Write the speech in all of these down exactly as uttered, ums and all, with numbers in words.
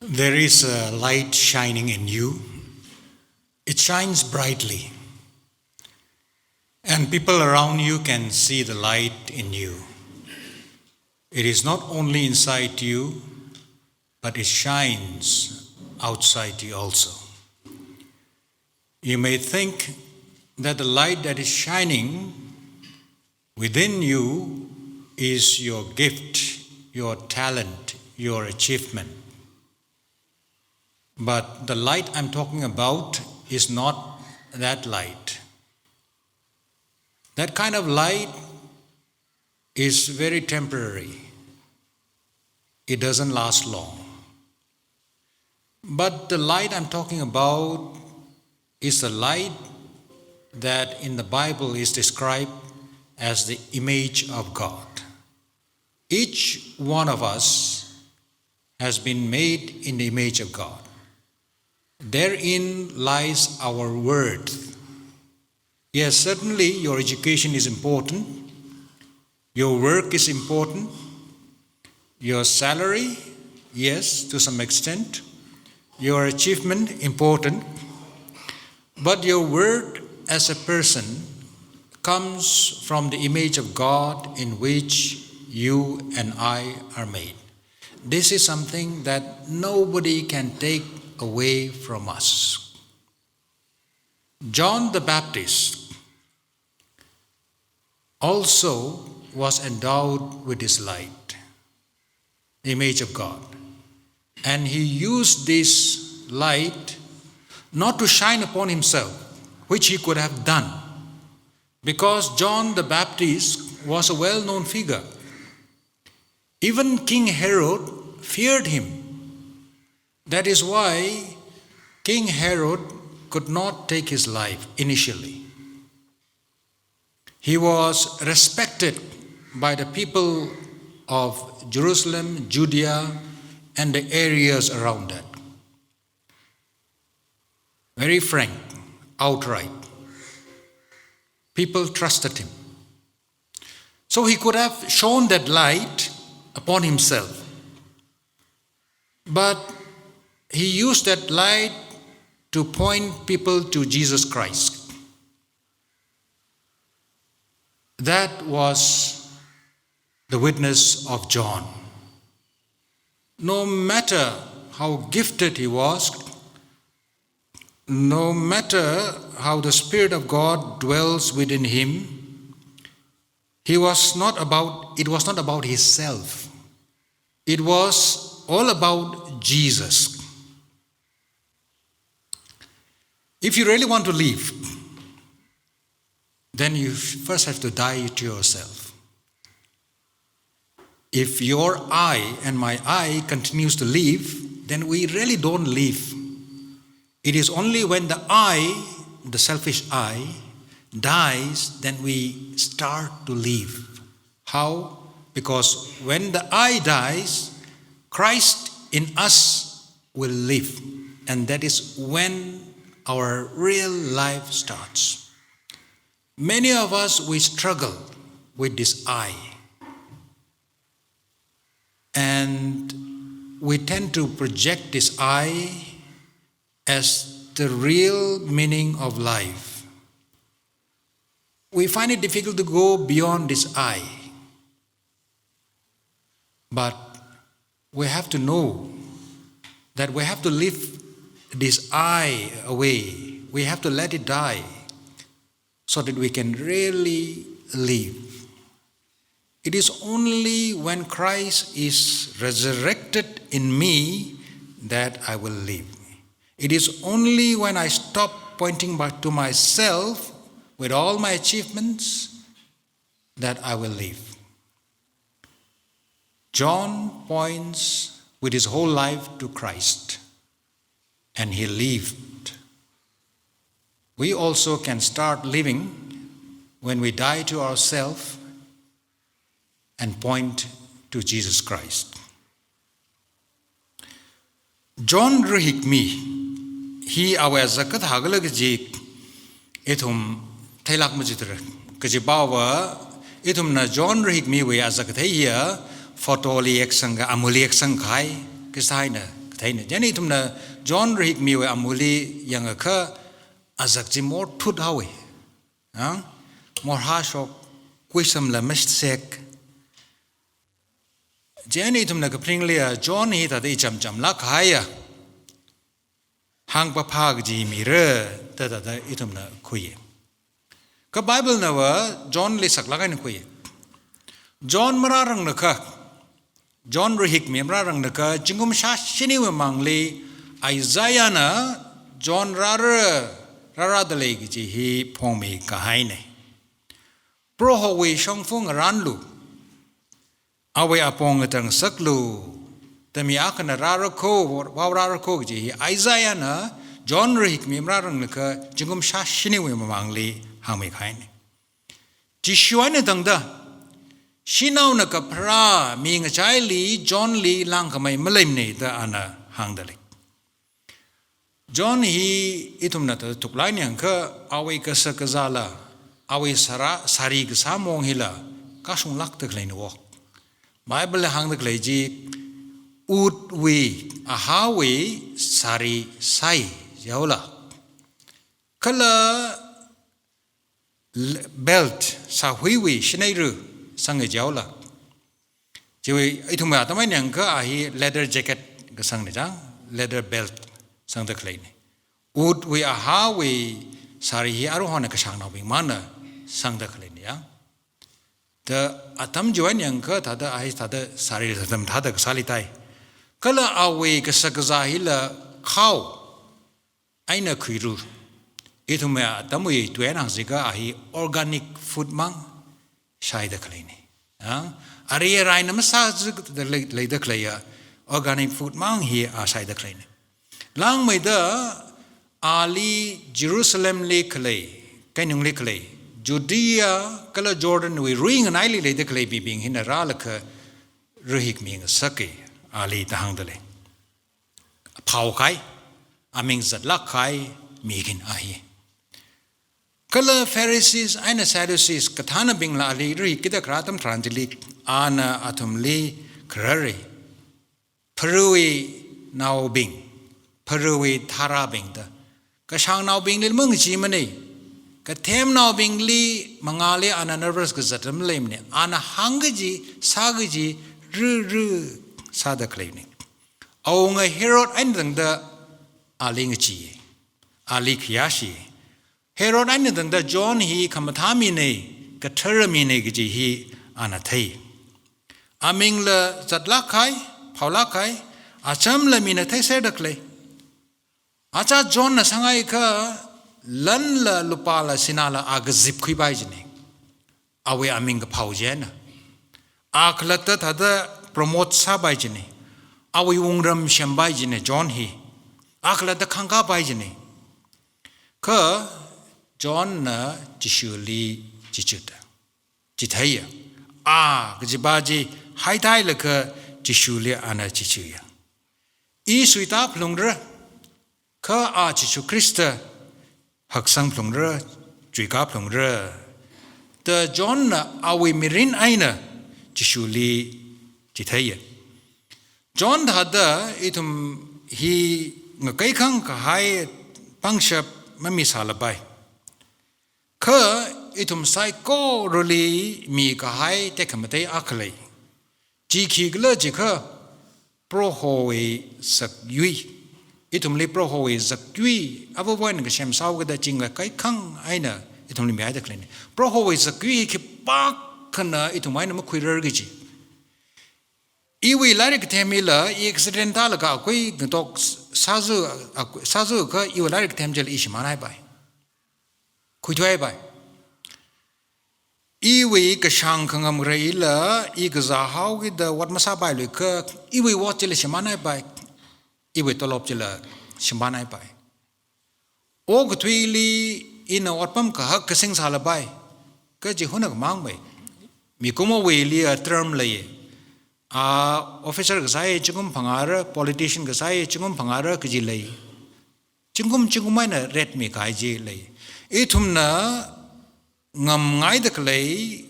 There is a light shining in you. It shines brightly. And people around you can see the light in you. It is not only inside you, but it shines outside you also. You may think that the light that is shining within you is your gift, your talent, your achievement. But the light I'm talking about is not that light. That kind of light is very temporary. It doesn't last long. But the light I'm talking about is the light that in the Bible is described as the image of God. Each one of us has been made in the image of God. Therein lies our worth. Yes, certainly your education is important, your work is important, your salary, yes, to some extent, your achievement, important, but your worth as a person comes from the image of God in which you and I are made. This is something that nobody can take away from us. John the Baptist also was endowed with this light, the image of God. And he used this light not to shine upon himself, which he could have done, because John the Baptist was a well-known figure. Even King Herod feared him. That is why King Herod could not take his life initially. He was respected by the people of Jerusalem, Judea, and the areas around that. Very frank, outright. People trusted him. So he could have shone that light upon himself. But he used that light to point people to Jesus Christ. That was the witness of John. No matter how gifted he was, no matter how the Spirit of God dwells within him, he was not about, it was not about himself. It was all about Jesus. If you really want to live, then you first have to die to yourself. If your I and my I continues to live, then we really don't live. It is only when the I, the selfish I, dies, then we start to live. How? Because when the I dies, Christ in us will live. And that is when our real life starts. Many of us, we struggle with this I. And we tend to project this I as the real meaning of life. We find it difficult to go beyond this I. But we have to know that we have to leave this I away. We have to let it die so that we can really live. It is only when Christ is resurrected in me that I will live. It is only when I stop pointing back to myself with all my achievements that I will live. John points with his whole life to Christ, and he lived. We also can start living when we die to ourselves and point to Jesus Christ. John rahikmi hi awui azak kathā khala kaji ithum theilāk machitra. Kajipava ithumna John rahikmiwui azak kathei hiya photo li yeksang ka, amuli yeksang kahai, kaji eina Chieina, chieina ithumna John rahikmiwui amuli yangakha azak chi morthut haowa. Ang? Morhashok, kuisamla masek. Chieina ithumna kaphaning leiya, John hi thāda ichamchamlāk kahaiya hāngpapha kaji mira, da thāda ithumna khuiya. Kha Bible nava Johnli saklāk eina khuiya. John marāranglakha, John rahikmi marāranglakha, zingkum shāshiniwui mangli Isaiahna John rāra, rārādalei kaji hi phongmi kahaina. Prohowui shongfa ngarānlu, awui apong ngatang ngasaklu, da mi akhana rāra kho, vaorāra kho kaji hi Isaiahna John rahikmi marāranglakha zingkum shāshiniwui mamangli hāngmi kahaina. Jishu eina tangda, shanaona kapharā mi ngachaili Johnli langkhamei maleimana da ana hāngdalei. John hi ithumna thāda thuklāk eina yangakha awui kashak kazāla, awui sara, sari kasā mong hila kashunglākda khaleina wo. Bible hāngda khalei chi, utwui, ahawui sari sāi jihaola, kala l-, belt, sāhuiwui shanei ru sanga jihaola. Chiwui ithumwui atam eina yangakha a hi leather jacket kasangna chang, leather belt sangda khaleina. Utwui ahawui sari hi aruihon kashāngnaobing mangna sangda khaleina ya. Da atam chiwui eina yangakha thāda a hi thāda sari thāda mathāda kasāli tai. Kala awui kashak kazā hila khao eina khuiru. Ithumwui atamwui tui eina hāngsi akha a hi organic food mang shaida khaleina. Ah, ari araina masāzada lei, leida khaleiya organic food mang hi a shaida khaleina. Langmeida ali Jerusalemli khalei, keinungli khalei, Judea kala Jordanwui ruinganaili leida khalei mibing hina rālaga rahikmi ngasaka ali da hāngdalei. Phao kahai, aming zatlāk kahai mi khin a hi. Kala Pharisees eina Sadducees kathānabingla ali rahikida kharā atam tharan chili, ana athumli kharara. Pharawui naobing, pharawui tharābing da. Kashāngnaobingli mangachimana. Kathemnaobingli mangāli ana nervous kazat maleimana. Ana hāngkaji, sākaji, ru ru sāda khaleina. Awunga Herod eina tangda ali ngachi, ali khayāshi. Herod eina tangda John hi khamathā mina, kathara mina kaji hi ana thei. Amingla zatlāk kahai, phaolāk kahai, achamla mina theiserda khalei. Achā Johnna sāngai akha lanla lupāla sināla a kazipkhuipai jina. Awui aming kaphao chieina. A khalatta thāda promote sāpai jina. Awui wungram sempai jina John hi. A khalatta khangkāpai jina. Kha Johnna Jishuli chichuta. Chitheiya. A kajipa chi haithailaga Jishuli ana chichuya. I suitā phalungra, kha a Jishu Khrista haksang phalungra, chuikā phalungra. Da Johnna awui mirin eina Jishuli chitheiya. John thāda ithum hi ngakaikhang kahai pangshap mamisālapai. Kha ithum saikorali mikahai tekhamatei akha lei. Chi khikhala jiakha Prohowui zakyui. Ithumli Prohowui zakyui, avāva̱ eina kasem sāhaokida chi ngakaikhang eina ithumli mihaida khaleina. Prohowui zakyui khipākhana ithum eina makhuirar kaji. Iwui lairik kathem hila, i accident tālaga akui ngatok sāzu, akui, sāzu akha iwui lairik kathem chila i shimānhaipai. Khuithuihaipai. Iwui kashāng khangam reila, i kazāhaokida ot masāpailui akha, iwui ot chila shimānhaipai. Iwui tolop chila shimānhaipai. Okathuili ina otpam kahak kasing sālapai. Kaji huna kamangmei. Mikumowuili a term lei. A officer kasāi zingkum phangāra, politician kasāi zingkum phangāra kaji lei. Zingkum zingkum eina rate mikahai chi lei. Ithumna ngamngaida khalei,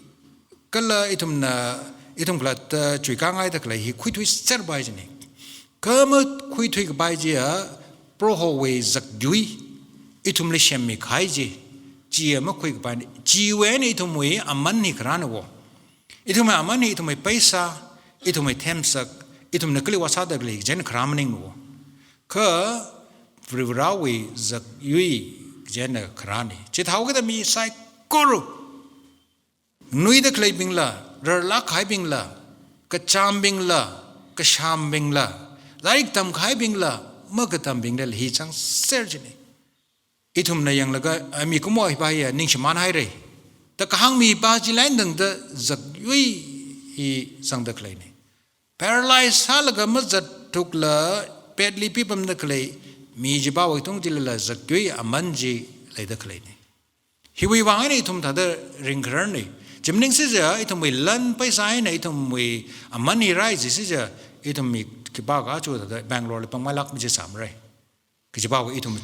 kala ithumna, ithum khalatta chuikāngaida khalei hi khuithuiserpai jina. Kha makhuithui kapai chiya, Prohowui zakyui, ithumli semmi kahai chi, chiya makhui kapai, chiwui eina ithumwui aman hi kharāna wo. Ithumwui aman hi ithumwui paisa, ithumwui themsak, ithumna kali vāsāda khalei chieina kharā maningna wo. Kha Varivarāwui zakyui chieina kharāna. Chithāhaokida mi saikora, nuida khaleibingla, rarlāk kahaibingla, kachāmbingla, kashāmbingla, lairik tamkahaibingla, makatambingla hi chāngser china. Ithumna yanglaga, "A, mikumo hipa hiya ningshimān haira," da kahāng mipa chili eina tangda zakyui hi zangda khaleina. Paralyze sālaga mazatthukla bedli pipamda khalei mi chipāwui tungchilila zakyui aman chi leida khaleina. Hiwui vang eina ithum thāda ringkhararna. Chi maningsi chiya, ithumwui lan paisa eina ithumwui aman hi rai jisi chiya, ithum mi khipākha aja thāda Bangalore li pamngailāk mi chi sāmara. Kachipāwui ithum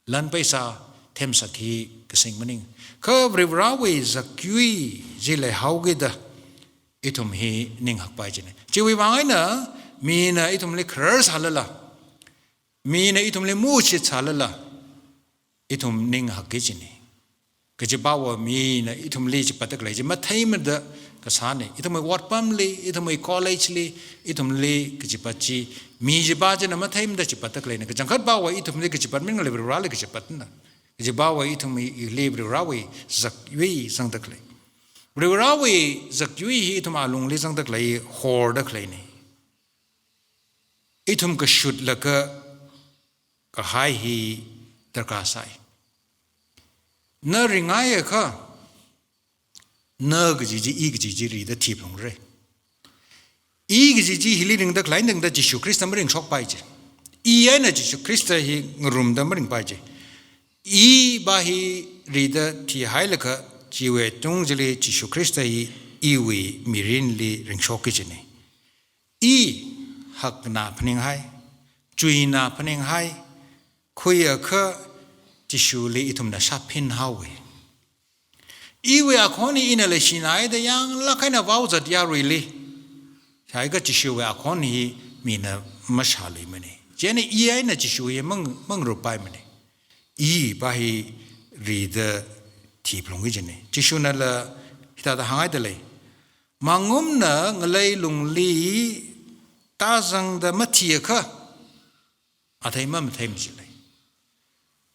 lan paisa themsak hi kasing maning. Kha Varivarāwui zakyui chi leihaokida ithum hi ninghakpai china. Chiwui vang eina mina ithumli kharar sālala, mina ithumli mushit sālala, ithum ninghakki china. Kachipāva mina ithumli chipatda khalei chi matheimada kasāna. Ithumwui otpamli, ithumwui college li, ithumli kachipat chi mi chipā china matheimada chipatda khaleina. Kachangkhatpāva ithumli kachipat maningla Varivarāli kachipatna. Kachipāva ithumli Varivarāwui zakyui zangda khalei. Varivarāwui zakyui hi ithum alungli zangda khalei, horda khaleina. Ithum kashutlaga kahai hi darkar sāi. Na ringaiakha, na kaji chi, i kaji chi rida thiphalungra. I kaji chi hili ringda khalei eina tangda Jishu Khrista maringshokpai chi. I eina Jishu Khrista hi ngarumda maringpai chi. I pa hi rida thihailaga chiwui tungchili Jishu Khrista hi iwui mirinli ringshokki china. I hakna phaninghai, chuina phaninghai, khuiakha Jishuli ithumna shāphinhaowa. Iwui akhon hi ina leishinaida yanglāk eina vaozat yaruili, sāakha Jishuwui akhon hi mina mashāluimana. Chieina i eina Jishu hi mang, mangarupaimana. I pa hi rida thiphalungki china. Jishuna̱la hithāda hānghaida lei. Mangumna ngalei lungli tāzangda mathiakha, athei mamathei machilei.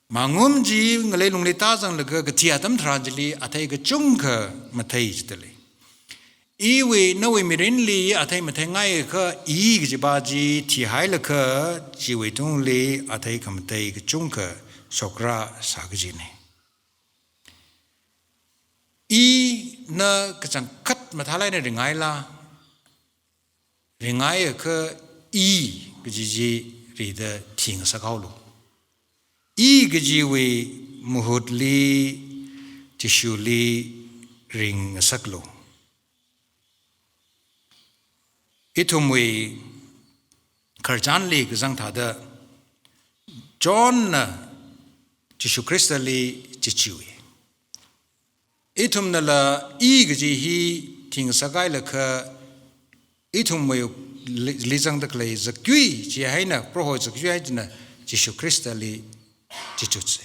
Mangum chi ngalei lungli tāzanglaga kathi atam tharan chili athei kachungkha mathei jidalei. Iwui nawui mirinli athei matheingaiakha, i kajipa chi thihailaga chiwui tungli athei khamathei kachungkha shokra sāki china. Ina kachangkhat mathālāk eina ringaila, ringaiakha i kaji chi rida thingasakhaolu. I kajiwui mahutli Jishuli ringasaklu. Ithumwui khararchanli kazang thāda Johnna Jishu Khristali chichiwi. Ithumnala i kaji hi thingasakhailakha, ithumwui li-, li zangda khalei zakyui chi eina, Proho zakyui eina Jishu Khristali chichutsa.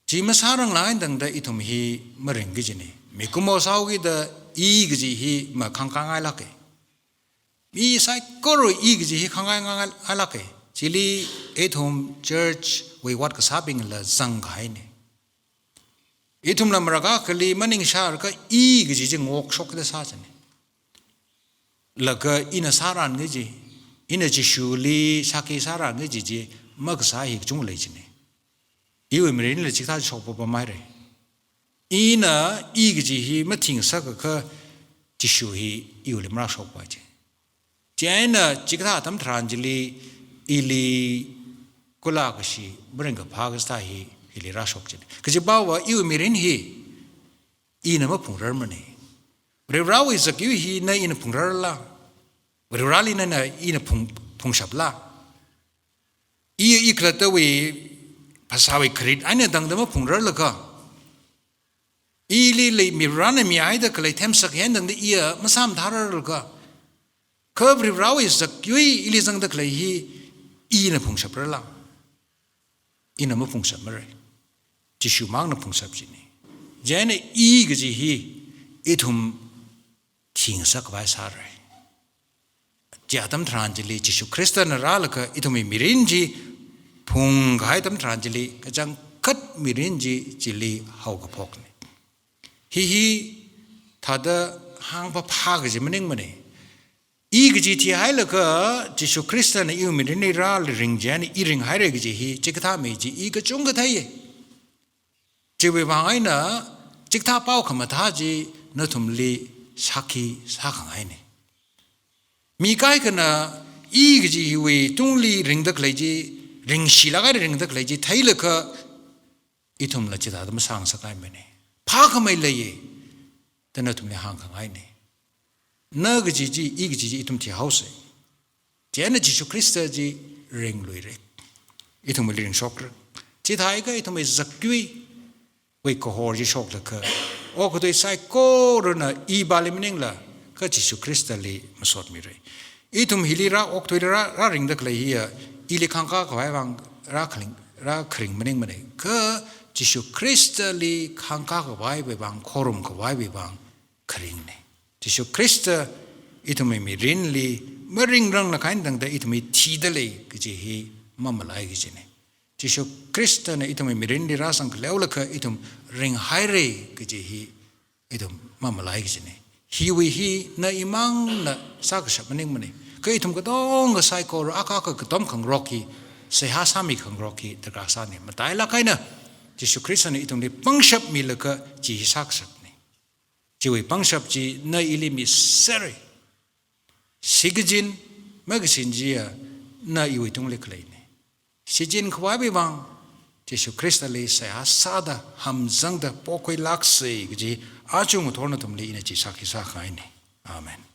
Chi masāranglāk eina tangda ithum hi maringki china. Mikumo sāhaokida i kaji hi makhangkāngailāka. Mi saikora i kaji hi khangkāngailāka. Chili ithum church wui ot kasābingla zangkahaina. Ithumla marākha akhali maningshāakha i kaji chi ngokshokda sā china. Laga ina sāran kaji, ina Jishuli sāki sāran kaji chi makasā hi kachungkha lei china. Iwui mirinla chikathā shokpapamhaira. Ina i kaji hi mathingasakakha Jishu hi iwuili marāshokpai chi. Chieina chikathā atam tharan chili ili kula kashi maringkaphā kasā hi hili rāshok china. Kajipava iwui mirin hi ina maphungrarmana. Varivarāwui zakyui hi na ina phungrarla? Varivarāli nana ina phung, phungshapla? I, i khalattawui phasāwui kharit eina tangda maphungrarlaga, ili lei Varivarāna mihaida khalei themsak eina tangda iya masāmathārarlaga, Kha Varivarāwui zakyui ili zangda khalei hi ina phungshapra lang? Ina maphungshapmara. Jishumangna phungshap china. Chieina i kaji hi ithum thingasak khavai sāra. Chi atam tharan chili Jishu Khristana rālaga ithumwui mirin chi phungkahai atam tharan chili kachangkhat mirin chi chili haokaphokna. Hi hi thāda hāngphaphā kaji maningmana. I kaji thihailaga Jishu Khristana iwui mirinli rāli ring chieina i ringhaira kaji hi chikathā mi chi i kachungkha theiya. Chiwui vang eina chikathā pao khamathā chi nathumli sākhi sākhangaina. Mi kaikhana i kaji hiwui tungli ringda khalei chi, ringshilāk eina ringda khalei chi theilaga ithumla chithāda masāngasakngaimana. Phākhamei leiya da nathumli hāngkhangaina. Na kaji chi, i kaji chi ithum thihaosa. Chieina Jishu Khrista chi ringluira. Ithumli ringshokra. Chithākha ithumwui zakyuiwui kahor chi shoklaga, okathui saikorana i pali maningla, kha Jishu Khristali masotmira. Ithum hili rā okathuili rā, rāringda khalei hiya, ili khangkā khavai vang rākharing, rākharing maningmana. Kha Jishu Khristali khangkā khavaiwui vang, khorum khavaiwui vang kharingna. Jishu Khrista ithumwui mirinli maringranglaga eina tangda ithumwui thida lei kaji hi mamalai kajina. Jishu Khristana ithumwui mirinli rāzang khaleolaga ithum ringhaira kaji hi ithum mamalai kajina. Hiwui hi na imangna sākashap maningmana. Kha ithum katonga saikora akha akha katom khangarok hi, seihā sāmi khangarok hi darkar sāna. Matailāk eina Jishu Khristana ithumli pangshap milaga chi hi sākashapna. Chiwui pangshap chi na ili misera. Shichin, makashin chiya na iwui tungli khaleina. Shichin khavaiwui vang Jishu Khristali seihā sāda hamzangda pokhuilāksa kaji aja ngathor nathumli ina chi sākhi sākhangaina. Amen.